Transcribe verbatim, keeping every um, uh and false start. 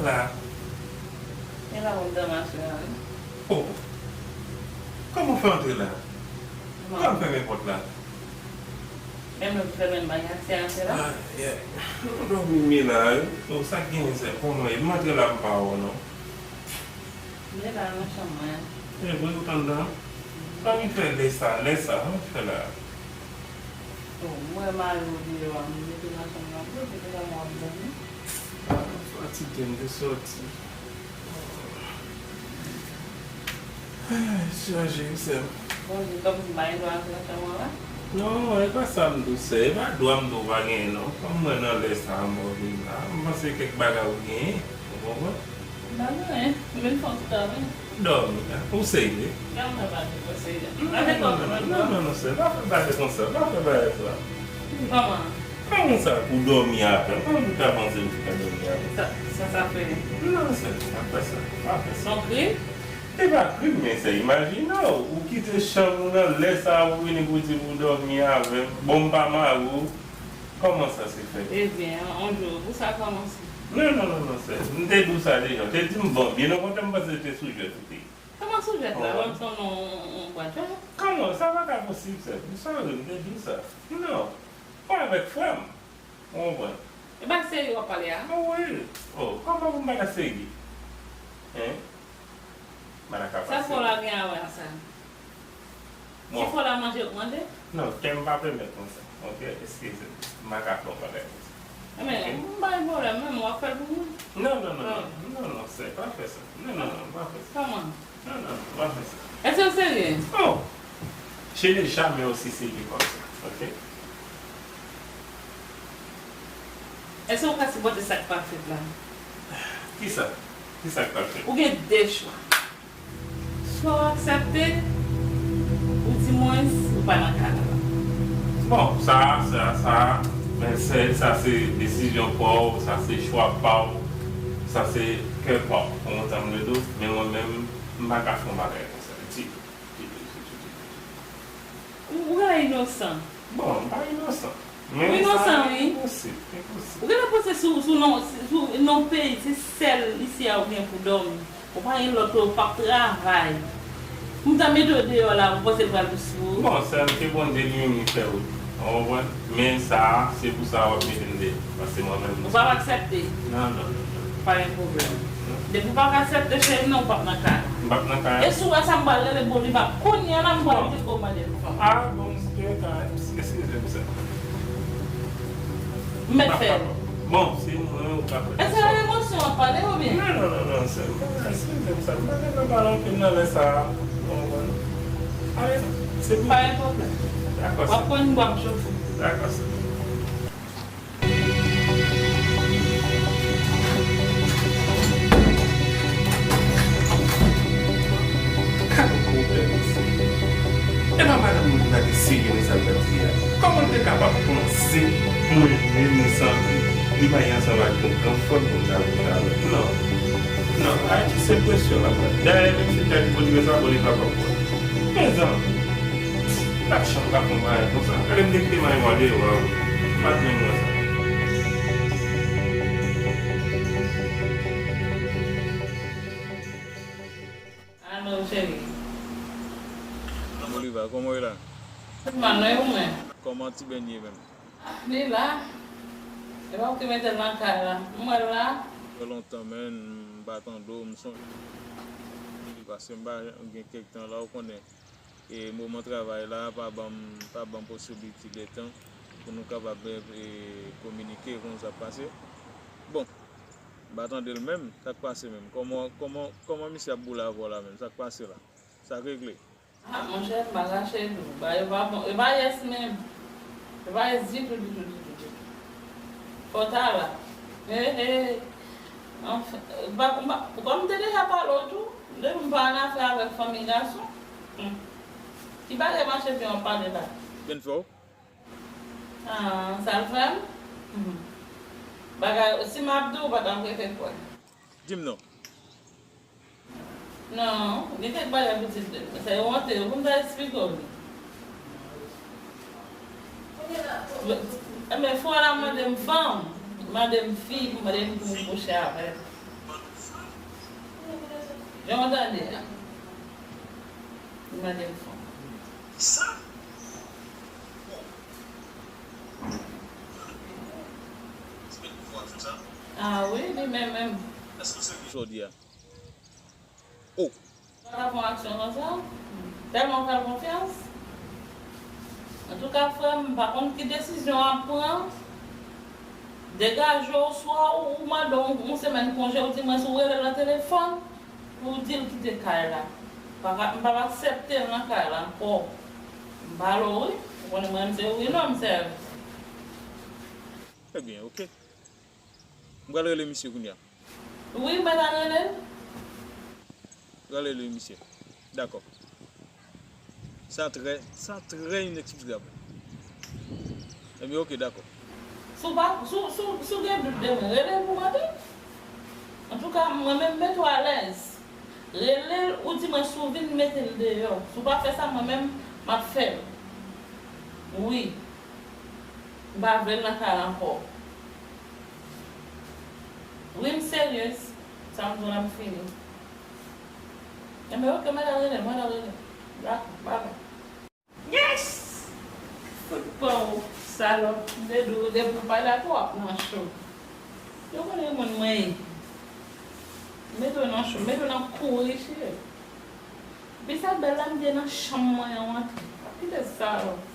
La. E la w ap dòmi aswè a, wi. Oh! Kòman w fè antre la? Kòman? Kòman w fèmen pòt la? Menm lè m fèmen bagay a, se antre la? Ah, yeah. Ou dòmi, Mila, wi. Oh, sa k genyen, sè? Kòman w ye? M antre la, m pa wè w, non. Mila nan chanm mwen. E vre, ou t anndan? Kòman w fè lè sa, lè sa, kòman w fè la? Oh, m wè mari w deyò a, m mete nan chanm nan pou w, se te kòman w ap dòmi. Ah, m fatige, m te sòti. Ay, chaje wi, sè m. Bondye, kòmsi m pa gen dwa antre nan chanm ou la? Non, e pa sa m di w, sè. E pa dwa m di w pa genyen, non. Kòm m wè nan lè sa a, m wè w vin la, m panse kèk bagay ou genyen. Ou konprann? M pa gen anyen. M vin fè yon ti dòmi. Dòmi, a? Ou serye? Kòman w ap pale konsa? Non, non, non, non, non, sè. Pa fè bagay konsa. Pa fè bagay sa. Kòman? Kòman sa pou dòmi avè m? Kòman pou ta panse m fè dòmi avè m? Sa, sa, sa fè. Non, sè, pa fè sa. Pa fè sa. Son krim? E pa krim, men sè, imajine w, ou kite chanm ou nan lè sa a, ou vini pou di pou dòmi avè m. Bon, m pa mari w. Kòman sa se fèt? Ebyen, on jou, pou sa kòmanse. Non, non, non, non, sè. M te di w sa deja. Ou te di m bon, byen okontrè, m panse se te sou jwèt ou te ye. Kòman sou jwèt la? Wè m se yon, yon, yon bwat jwèt. Kòman? Sa pa ka posib, sè. M sòri, m te di w sa. Non. Pa avèk frè m. Ou konprann? E pa serye w ap pale a? Wi. Oh, kòman pou m pa ta serye? Hein? M pa ta ka pa serye. Sa fò la gen a wè a sa? Bon. Ti fò la manje ogmante? Non, tè m pa pèmèt konsa. Ok, eskize m. M pa ka fè yon bagay konsa. Enben, ok, m pa gen pwoblèm, menm w ap fè l pou mwen. Non, non, non, non, non, non, sè, pa fè sa. Non, non, non, pa fè sa. Kòman? Non, non, non, pa fè sa. Èske w serye? Oh! Je n'ai jamais aussi serye konsa, ok? Èske w ka sipòte sa k pa fèt la? Kisa? Kisa k pa fèt? Ou gen de chwa. Swa w aksepte, ou di mwens ou pa nan kay la. Bon, sa, sa, sa, men se, sa se desizyon pa w, sa se chwa pa w, sa se kè pa w. Ou konprann sa m vle di w? Men mwen menm, m pa ka fè yon bagay konsa, ditou, ditou, ditou, ditou, ditou. Ou, ou genlè inosan. Bon, m pa inosan. Men sa enposib, enposib. Ou genlè panse sou, sou non, sou non peyi, se sèl isi a ou gen pou dòmi. Ou pa gen lòt, ou p ap travay. M ta mete w deyò la, ou panse l pral dous pou ou? Bon, sèl ke Bondye li menm li fè wout. Ou konprann? Men sa, se pou sa w ap mete m deyò. Paske mwen menm. Ou p ap aksepte? Non, non, non, non. Pa gen pwoblèm. Non. Depi w pa ka aksepte, cheri, non, ou p ap nan kay la. M p ap nan kay la. E si w wè sa m pral rele Boliva, kounye a la m pral di kòmandè fanm. Ah, bon, m espere ka, eskize m, sè. M mèt fè l. Bon, se mwen ou ka fè l. Èske se nan emosyon w ap pale oubyen? Non, non, non, non, sè. M pa, eskize m, sè. M pa gen nan pale anpil nan lè sa a. Ou konprann? Ale, se pou. Pa gen pwoblèm. Dakò, sè. W ap pran yon bwa m chofe. Dakò, sè. Gade yon pwoblèm, mesye. E pa madanm mwen ki pa te serye nan sa l t ap di a. Kòman l te kapab panse mwen renmen Sandrine? Li pa gen ansanm ak yon granfrè m pou m ta kouche avè l. Non. Non, Ayiti se presyon l ap bay. Dayè, menm si l ta di Bolive sa, Bolive p ap pran. Mezanmi. Tap chanm pa fè yon bagay konsa. Gade m te kite mari m deyò a, wi. M pa t menm wè sa. Alo, cheri. Boliva, kòman w ye la? Mal, non, e ou menm? Kòman Ti Bèn ye menm? Ah, li la. E pa ou ki mete l nan kay la. M wè l la. Fè lontan, menn, m pa tande w, m sonje. Paske m pa gen kèk tan la, ou konnen. E moman travay la pa ban m, pa ban m posibilite de tan pou nou kapab, e, kominike, konn sa k pase. Bon, m pa tande l menm, sa k pase menm? Kòman, kòman, kòman misye ap boule avè w la menm? Sa k pase la? Sa k regle? Ah, monchè, m pa kache nou. Bagay yo pa bon. Yo pa yès menm. Yo pa yès ditou, ditou, ditou, ditou. Fò w ta la. He, he. Anfen, m pa, m pa, kòm m te deja pale w tou, depi m pa annafè avèk fanmi gason. Hmm. Ki bagay mache byen w ap pale la? Byen fè w. Ah, sa l fè m? Hmm. Bagay, si m ap di w, ou pa t ap rete kwè. Di m non. Non, gen kèk bagay pitit, se yon te, pou m ta eksplike w li. Enben, fwa la mande m fanm, mande m fi, mande m pou m kouche avè l. Jan w tande a. Li mande m fò. Sa? Ah wi, li menm menm. Jodi a. Oh. Pa ka fè yon aksyon konsa. Tèlman w fè l konfyans. Antouka, frè m, m pa konn ki desizyon w ap pran. Degaje w, swa ou mande w yon semèn konje, ou di mwen si w rele l nan telefòn pou w di l kite kay la. M pa ka, m p ap aksepte l nan kay la ankò. M pale w wi. Ou konnen mwen, m se wi non, m sèvi. Trè byen, oke. M pral rele misye kounye a. Wi, mwen ta rele l. Pral rele misye. Dakò. Sa trè, sa trè ineksplikab. Ebyen, oke, dakò. Si w pa, si w, si w, si w gen dout de mwen, rele l pou mwen tou. Antouka, mwen menm, mete w alèz. Rele l, ou di mwen si w vin mete l deyò. Si w pa fè sa, mwen menm, m ap fè l. Wi. M pa vle l nan kay la ankò. Wi, m serye. Sa m di w la, m fini. Enben, oke, mwen ta rele, mwen ta rele. Dakò, babay. Yes! Fout pran w, salòp. M te di w, depi w pa dakò, w ap nan cho. Yo konnen moun mwen ye. Mete w nan cho, mete w nan kouri, chire. Epi sa bèl la, m te nan chanm mwen an, w antre. W ap kite salòp.